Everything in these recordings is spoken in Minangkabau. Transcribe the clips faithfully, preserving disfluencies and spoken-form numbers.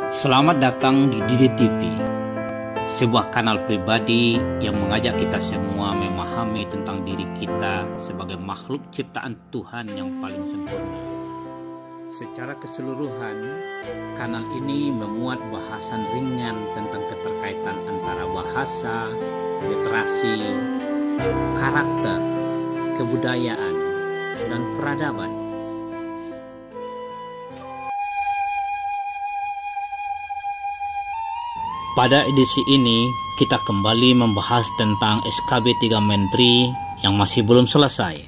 Selamat datang di D D T V, sebuah kanal pribadi yang mengajak kita semua memahami tentang diri kita sebagai makhluk ciptaan Tuhan yang paling sempurna. Secara keseluruhan, kanal ini memuat bahasan ringan tentang keterkaitan antara bahasa, literasi, karakter, kebudayaan, dan peradaban. Pada edisi ini, kita kembali membahas tentang S K B tiga Menteri yang masih belum selesai.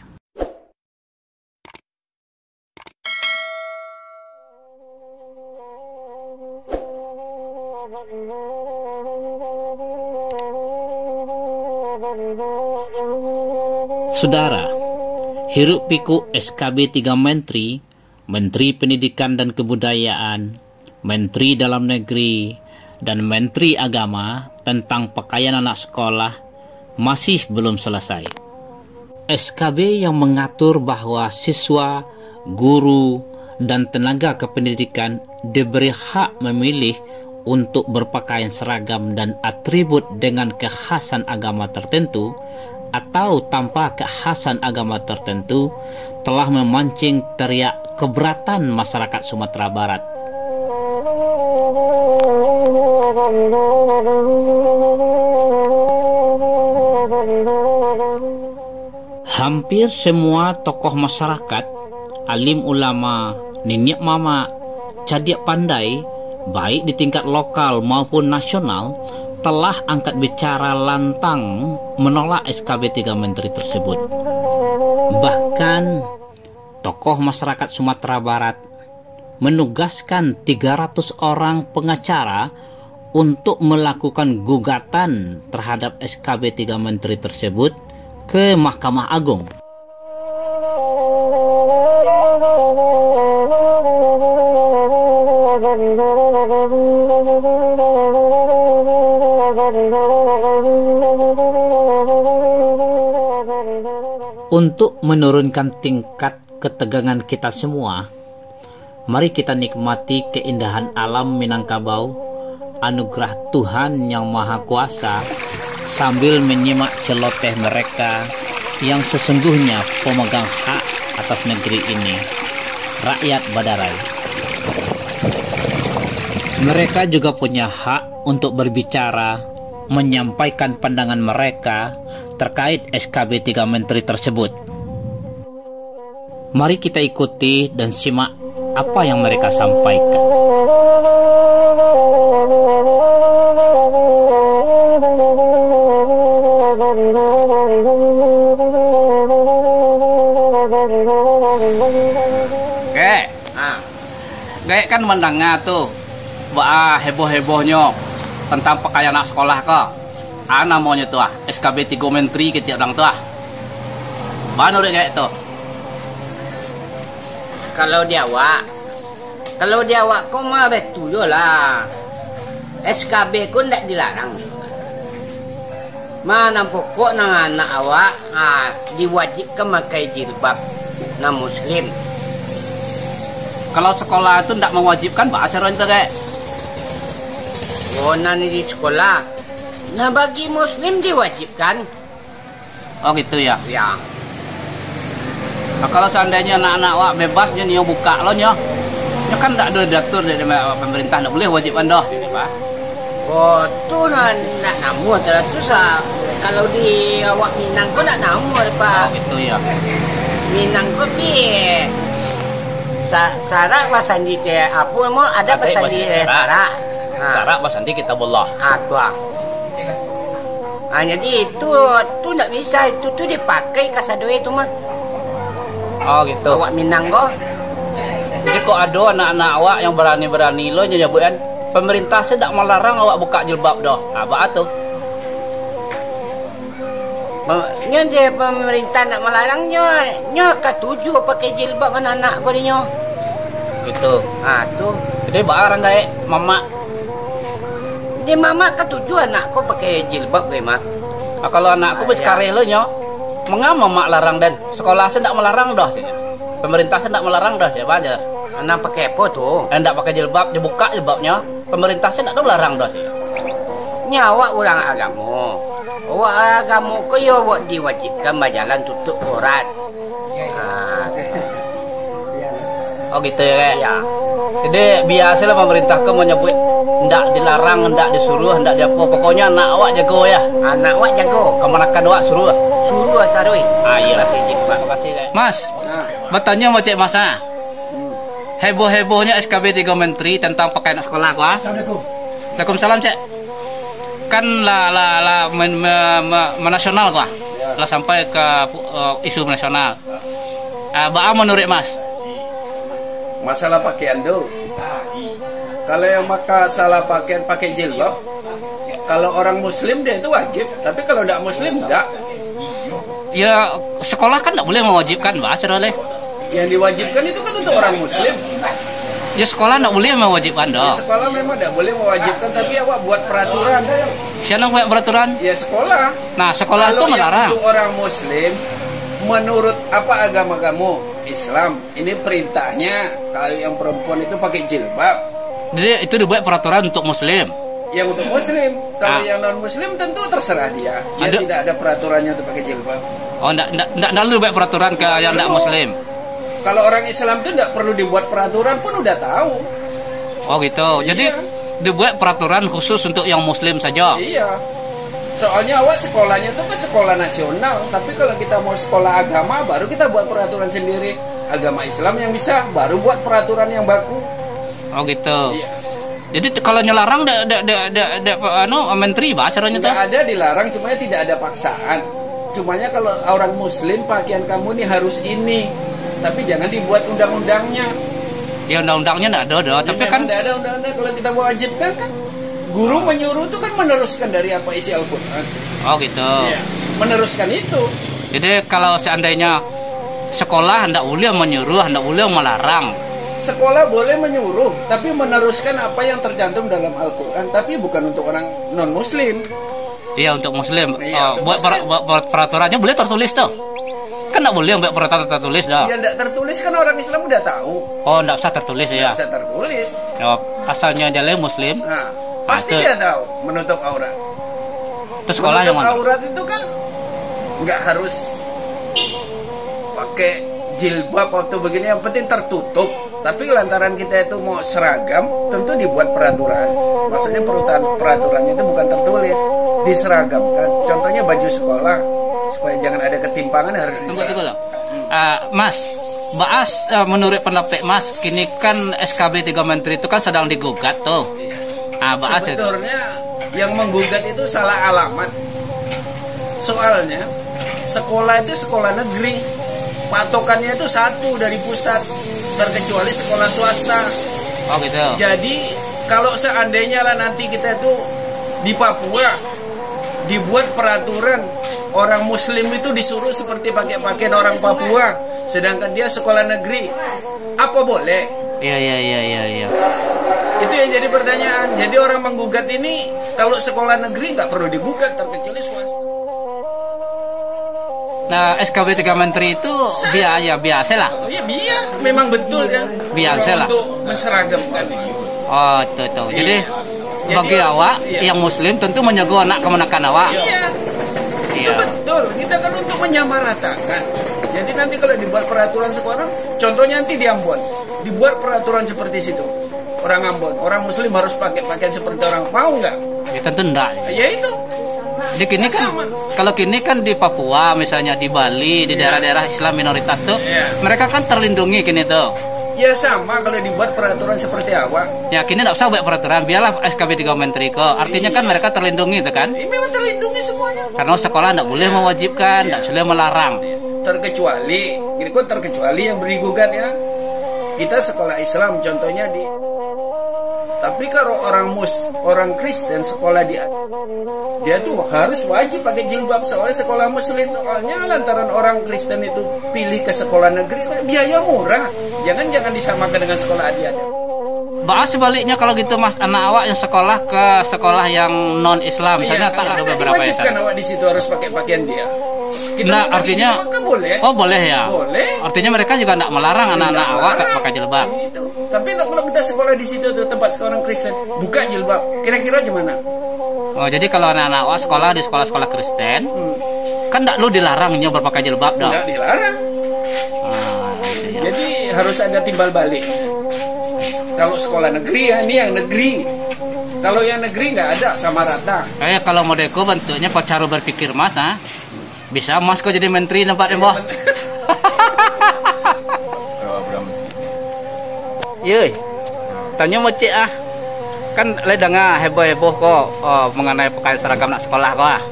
Sudara, hiruk pikuk S K B tiga Menteri, Menteri Pendidikan dan Kebudayaan, Menteri Dalam Negeri, dan Menteri Agama tentang pakaian anak sekolah masih belum selesai. S K B yang mengatur bahwa siswa, guru, dan tenaga kependidikan diberi hak memilih untuk berpakaian seragam dan atribut dengan kekhasan agama tertentu atau tanpa kekhasan agama tertentu, telah memancing teriak keberatan masyarakat Sumatera Barat. Hampir semua tokoh masyarakat, alim ulama, niniak mamak, cadiak pandai, baik di tingkat lokal maupun nasional, telah angkat bicara lantang menolak S K B tiga Menteri tersebut. Bahkan, tokoh masyarakat Sumatera Barat menugaskan tiga ratus orang pengacara untuk melakukan gugatan terhadap S K B tiga Menteri tersebut ke Mahkamah Agung. Untuk menurunkan tingkat ketegangan kita semua, mari kita nikmati keindahan alam Minangkabau, anugerah Tuhan Yang Maha Kuasa, sambil menyimak celoteh mereka yang sesungguhnya pemegang hak atas negeri ini, rakyat Badarai. Mereka juga punya hak untuk berbicara, menyampaikan pandangan mereka terkait S K B tiga Menteri tersebut. Mari kita ikuti dan simak apa yang mereka sampaikan. Oke. Ha. Gaek kan mandanga tu, baa heboh-hebohnyo tantang pakaian anak sekolah ko. A namonyo tu ah, S K B tigo menteri kecek urang tu ah. Baa nuruik gaek tu? Kalau di awak, kalau di awak ko mah baitu juolah. S K B ko ndak dilarang. Ma nan pokok nan anak awak, ha, diwajibkan makai jilbab nan muslim. Kalau sekolah tu ndak mewajibkan, baa caronyo tu, Kek? Oh, nan di sekolah. Nah, bagi muslim diwajibkan. Oh, gitu ya? Ya. Nah, kalau seandainyo anak-anak awak bebas nyo, nio bukak lo nyo, nyo kan ndak ado diatur dek pemerintah, ndak buliah wajibkan doh, caknyo, Pak. Oh, tu nan ndak namuah tu lah. Tu sa-, kalau di awak Minang ko ndak namuah, Pak. Oh, gitu ya. Minang ko pi sa-, sarak basandi te, apo namo, adat basandi te sarak. Ha. Sarak basandi Kitabullah. Ah, tu ah. Ah, jadi itu, tu ndak bisa, itu tu dipakai kasadoe tu mah. Oh, gitu. Awak Minang ko. Jadi, kok ado anak-anak awak yang barani-barani lo nyo nyabuikan, pemerintah se ndak malarang awak bukak jilbab doh. Ha, baa tu? Ma-, nyo je pemerintah ndak malarang, nyo, nyo katuju pakai jilbab anak-anak ko dinyo. Gitu. Ha, tu. Jadi, baa urang gaek mamak? Di mamak katuju anak ko pakai jilbab ko, Mak. Ah, kalau anak ko basakareh lo nyo, manga mamak larang den? Sekolah se ndak malarang doh, caknyo. Pemerintah se ndak malarang doh, caknyo, baa jar? Anak pakai apo tu? Eh, ndak pakai jilbab, dibukak jilbabnyo. Pamarintah se ndak ado malarang doh se. Nyo awak urang agamo. Awak agamo ko yo awak diwajibkan bajalan tutuik aurat. Ah. Oh gitu yo, Kak? Iyo. Jadi, biasolah pamarintah ko manyabuik ndak dilarang, ndak disuruah, ndak diapo. Pokoknyo anak awak jago yo. Anak awak jago. Kamanakan awak suruah. Suruah taruih. Ah, iyolah. Terima kasih, Kak. Mas, batanyo mau cek Mas, ah. Heboh-hebohnyo S K B tigo Menteri tentang pakai anak sekolah ko, ah. Assalamualaikum. Waalaikumsalam, Cek. Kan lah, lah, lah men-, me-, me-, menasional ko, ah. Lah sampai ka pu-, eh, isu nasional. Ah, baa manuruik Mas? Masalah pakaian tu. Kalau yang maka salah pakaian, pakai jilbab. Kalau orang muslim, dia itu wajib. Tapi kalau ndak muslim, ndak. Ya, sekolah kan ndak boleh mewajibkan, Bah, cara leh. Yang diwajibkan itu kan untuk orang muslim. Ya, sekolah ndak boleh mewajibkan, doh. Ya, sekolah memang ndak boleh mewajibkan, tapi awak buat peraturan. Siapa yang buat peraturan? Ya, sekolah. Nah, sekolah itu melarang. Kalau yang untuk orang muslim, menurut apa agama kamu? Islam. Ini perintahnya, kalau yang perempuan itu pakai jilbab. Jadi, itu dibuat peraturan untuk muslim? Yang untuk muslim. Kalau yang non muslim, tentu terserah dia. Dia tidak ada peraturannya untuk pakai jilbab. Oh, ndak, ndak, ndak, ndak perlu dibuat peraturan ke yang ndak muslim? Kalau orang Islam tu ndak perlu dibuat peraturan pun udah tahu. Oh, gitu. Jadi, iya, dibuat peraturan khusus untuk yang muslim saja. Iya. Soalnya awak sekolahnya tu kan sekolah nasional, tapi kalau kita mau sekolah agama, baru kita buat peraturan sendiri. Agama Islam yang bisa, baru buat peraturan yang baku. Oh, gitu. Iya. Jadi, t-, kalau nyo larang, dek, dek, dek, dek, dek, anu, menteri, bah, caranya tu? Nggak ada dilarang, cuma tidak ada paksaan. Cumanya kalau orang muslim, pakaian kamu nih harus ini. Tapi jangan dibuat undang-undangnya. Ya, undang-undangnya ndak ada, doh. Tapi kan ndak ada undang-undang. Kalau kita mewajibkan kan, guru menyuruh itu kan meneruskan dari apa isi Al-Quran. Oh, gitu. Iya, meneruskan itu. Jadi, kalau seandainya sekolah ndak boleh menyuruh, ndak boleh melarang. Sekolah boleh menyuruh, tapi meneruskan apa yang tercantum dalam Al-Quran, tapi bukan untuk orang non-muslim. Iya, untuk muslim. Iya, untuk muslim. Buat per-, buat, buat peraturannya boleh tertulis tuh. Kan ndak boleh buat peraturan tertulis dah. Iya, ndak tertulis kan orang Islam udah tahu. Oh, ndak usah tertulis ya. Ndak usah tertulis. Ya, asalnya dia muslim. Nah, pasti dia tahu menutup aurat. Terus sekolah yang mana? Menutup aurat itu kan nggak harus pakai jilbab atau begini, yang penting tertutup. Tapi lantaran kita itu mau seragam, tentu dibuat peraturan. Maksudnya perutan-, peraturannya itu bukan tertulis, diseragamkan. Contohnya baju sekolah, supaya jangan ada ketimpangan harus diseragamkan. Tunggu, tunggu lah. Ah, Mas, bahas, eh, menurut pendapat Mas, kini kan S K B tiga Menteri itu kan sedang digugat tuh. Ah, bahas itu. Sebenarnya yang menggugat itu salah alamat. Soalnya, sekolah itu sekolah negeri. Patokannya itu satu dari pusat, terkecuali sekolah swasta. Oh, gitu. Jadi, kalau seandainya lah nanti kita itu di Papua dibuat peraturan orang muslim itu disuruh seperti pakai pakaian orang Papua, sedangkan dia sekolah negeri, apa boleh? Iya, iya, iya, iya, iya. Itu yang jadi pertanyaan. Jadi orang menggugat ini, kalau sekolah negeri nggak perlu digugat, terkecuali swasta. Nah, S K B tiga Menteri itu biaya biasa lah. Iya, biar memang betul ya. Biasa lah. Untuk menseragamkan. Oh, itu, itu. Jadi, iya, bagi awak, iya, yang muslim tentu menjaga anak kamanakan awak. Iya. Itu betul. Kita kan untuk menyamaratakan. Jadi nanti kalau dibuat peraturan sekolah, contohnya nanti di Ambon, dibuat peraturan seperti situ. Orang Ambon, orang muslim harus pakai pakaian seperti orang, mau nggak? Ya, tentu ndak. Ya, itu. Di kini kan, kalau kini kan di Papua, misalnya di Bali, di daerah-daerah Islam minoritas tuh, mereka kan terlindungi kini tuh. Ya, sama kalau dibuat peraturan seperti awak. Ya, kini ndak usah buat peraturan, biarlah S K B tiga Menteri ko. Artinya kan mereka terlindungi tuh kan? Iya, memang terlindungi semuanya. Karena sekolah ndak boleh mewajibkan, ndak boleh melarang. Terkecuali, ini kok terkecuali yang digugat ya. Kita sekolah Islam, contohnya di, tapi kalau orang mus-, orang Kristen sekolah di, dia tuh harus wajib pakai jilbab soalnya sekolah muslim. Soalnya lantaran orang Kristen itu pilih ke sekolah negeri, biaya murah. Jangan, jangan disamakan dengan sekolah adik-adik. Bahas sebaliknya kalau gitu, Mas, anak awak yang sekolah ke sekolah yang non Islam, misalnya tak ada beberapa S M A. Iya, kan? Mana diwajibkan awak di situ harus pakai pakaian dia? Kita Nggak, memakai artinya jilbab kan boleh. Oh, boleh ya? Boleh. Artinya mereka juga nggak melarang Nggak anak-anak awak melarang. Pakai jilbab. Itu. Tapi kalau kita sekolah di situ tuh, tempat sekolah Kristen, buka jilbab. Kira-kira gimana? Oh, jadi kalau anak-anak awak sekolah di sekolah-sekolah Kristen, Hmm. kan nggak lu dilarang nyo berpakai jilbab dah. Nggak dilarang. Ah, gitu ya. Jadi harus ada timbal balik. Kalau sekolah negeri ya, ini yang negeri. Kalau yang negeri nggak ada, sama rata. Eh, kalau modeko bentuknya kok cara berpikir Mas, ah? Bisa Mas kok jadi menteri tempat ni, boh. Yoi. Tanyo mocek ah. Kan lai danga heboh-heboh ko, oh, mengenai pakaian seragam nak sekolah ko ah.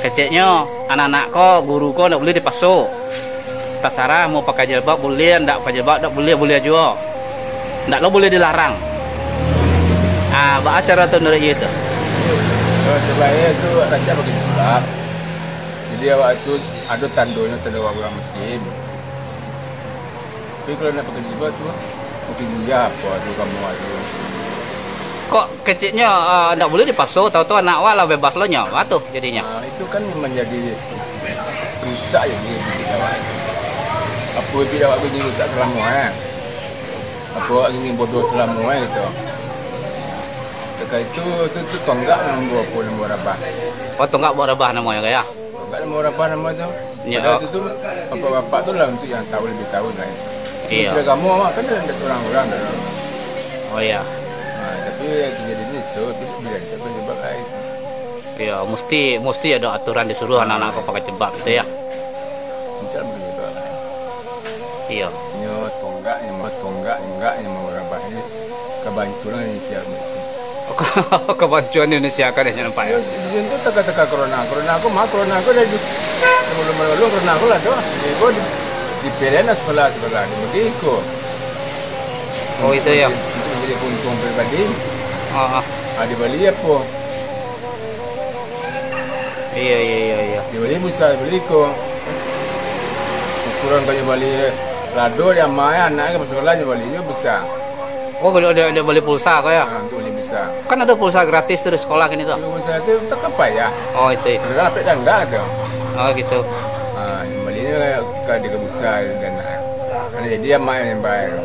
Keceknyo, anak-anak ko, guru ko ndak buliah dipaso. Tasarah mau pakai jilbab buliah, ndak pakai jilbab ndak buliah, buliah juo. Ndak lo buliah dilarang. Ah, baa caro tu menurut iyo tu? Kalau sebaiknya tu rancak pakai jilbab. Jadi awak tu ado tandonyo, tando awak urang muslim. Tapi kalau nak pakai jilbab tu, pakai jilbab apa tu kamu tu? Kok keceknyo, ah, ndak buliah dipaso, tau-tau anak awak lah bebas lo nyo, baa tu jadinyo? Ah, itu kan menjadi rusak jadi didik awak. Apa didik awak jadi rusak selamo eh? Apa awak jadi bodoh selamo eh gitu? Takah itu, tu, tu tonggak namo apo namo rabah. Oh, tonggak buah rabah namonyo, yo? Tonggak namo rabah namo tu. Ya. Padahal itu tu bapak-bapak tu lah untuk yang tahu lebih tahu lah. Iya. Menteri agama awak kan ada seorang orang dah. Oh, iya. Nah, tapi yang terjadi ni tu, tu bila cakap sebab lain. Iya, mesti, mesti ada aturan disuruh anak-anak ko pakai jilbab gitu ya. Insya Allah begitu lah. Iya. Nyo tonggak, nyo mau tonggak, tonggak, nyo mau rabah ni. Kabancuan Indonesia. Kabancuan Indonesia kan yang nampak ya. Di sini tu teka-teka corona. Corona ko mah, corona ko dari sebelum lalu corona ko lah tu. Jadi ko di, di pilihan lah sekolah, sekolah. Di bagi ko. Oh, itu ya. Untuk menjadi keuntungan pribadi. Ah, ah. Ah, dibali apa? Iya, iya, iya, iya. Dibali busa, dibali ko. Ukuran kau bali lado di amai, anak ka sekolah, bali jo busa. Oh, kalau ada, ada bali pulsa ko ya? Ah, untuk bali busa. Kan ada pulsa gratis tu di sekolah kini tu. Di pulsa tu tak apa ya. Oh, itu, itu. Ada apa dah enggak ada. Oh, gitu. Ah, bali ni kalau di busa dan anak. Kan jadi amai yang bayar.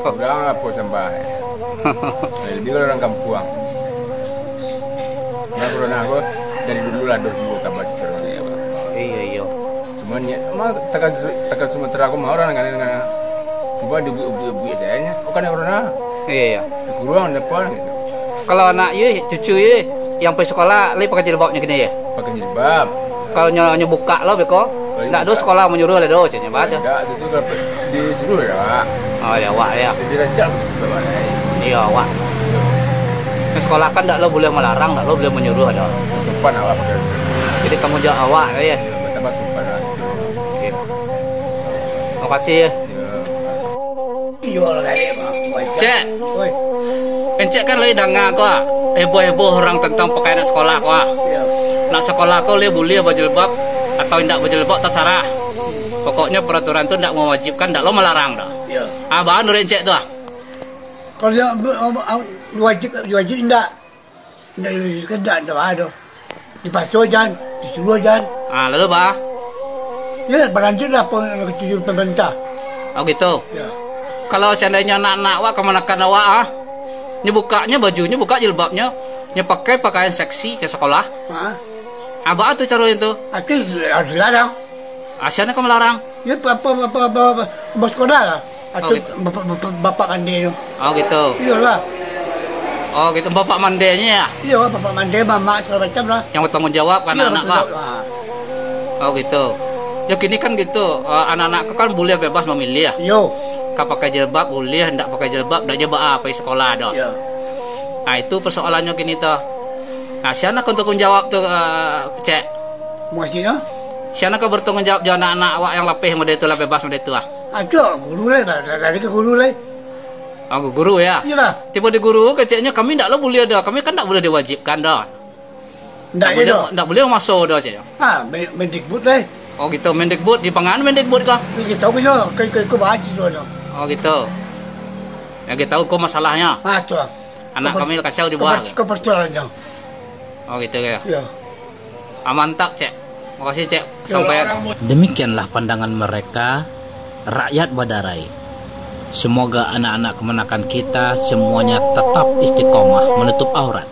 Kurang apa sambah. Lebih kalau orang kampuang. Nah, corona ko dari dulu lah, dari dulu kabar corona ni, Abang. Iya, iya. Cuma niat, mah, takah, takah Sumatera ko mah orang kan, kan. Cuma dibuik-buik-buik sajo nya. Oh, kan corona. Iya, iya. Dikurung, depan gitu. Kalau anak ye, cucu ye, yang pai sekolah, lai pakai jilbabnyo kini ye? Pakai jilbab. Kalau nyo, nyo bukak lo beko, ndak ado sekolah manyuruah lai do, caknyo, bah tu. Ndak, tu, tu disuruah dek awak. Oh, dek awak, ya. Jadi rancak tu, awak, eh. Iyo, awak. Ka sekolah kan ndak lo buliah malarang, ndak lo buliah manyuruah do. Sopan awak pakai. Jadi tanggung jawab awak, ya. Iyo, batambah sopan lah. Iyo. Makasih, ya. Iyo. Iyo lah, gadek, Bang. Wajar. Cek. Oi. Encek kan lai danga ko, ah. Heboh-heboh urang tantang pakaian nak sekolah ko, ah. Iyo. Nak sekolah ko lai buliah bajilbab atau indak bajilbab, tasarah. Pokoknyo peraturan tu ndak mewajibkan, ndak lo malarang doh. Iyo. Ah, baa menurut encek tu, ah? Kalau yang be-, am-, am-, wajib, wajib indak. Indak, indak, indak, indak baa doh. Dipaso jan, disuruah jan. Ah, lalu baa? Ya, balanjut lah apa yang dituju pemerintah. Oh, gitu. Ya. Kalau seandainya anak-anak awak kamanakan awak, ah, nyo bukaknyo bajunyo, bukak jilbabnyo, nyo pakai pakaian seksi ka sekolah. Ha? Ah, baa tu caronyo tu? Ah, tu harus dilarang. Ah, sia nan ka malarang? Ya, apa, apa, apa, apa, apa, bos koda lah. Oh, atau gitu. Bapak, bapak, bapak mandi tu. Oh, gitu. Iyolah. Oh, gitu. Bapak mandinyo, ya? Iya, bapak mandi, mamak, segala macam lah. Yang bertanggung jawab kan. Iya, anak, bertanggung jawab, ah. Oh, gitu. Ya, kini kan gitu, eh, anak-anak ko kan buliah bebas memilih, ya? Iyo. Ka pakai jilbab buliah, ndak pakai jilbab, ndak jo baa pai sekolah doh. Iya. Nah, itu persoalannyo kini tu. Nah, sia nan ka bertanggung jawab tu, eh, Cek? Maksudnyo? Sia nan ka bertanggung jawab jo anak-anak awak yang lapeh model tu lah, bebas model tu lah? Ado, guru lah, da-, da-, dari ka guru lah. Oh, guru, ya? Iyolah. Tibo di guru, keceknyo kami ndak lo buliah doh, kami kan ndak buliah diwajibkan doh. Ndak, ndak buliah, ndak buliah maso doh, ceknyo. Ha, Me-, Mendikbud lah. Oh, gitu, Mendikbud, di pangan Mendikbud kah? Kito ko yo, ko, ko, ko bahas itu doh. Oh, gitu. Yang kito tahu ko masalahnyo. Ha, tu lah. Anak kami lah kacau di bawah. Keper-, kepercayaan. Oh, gitu ya. Iya. Ah, mantap, Cek. Makasih, Cek. Sampai. Demikianlah pandangan mereka, rakyat Badarai. Semoga anak-anak kemenakan kita semuanya tetap istiqomah menutup aurat.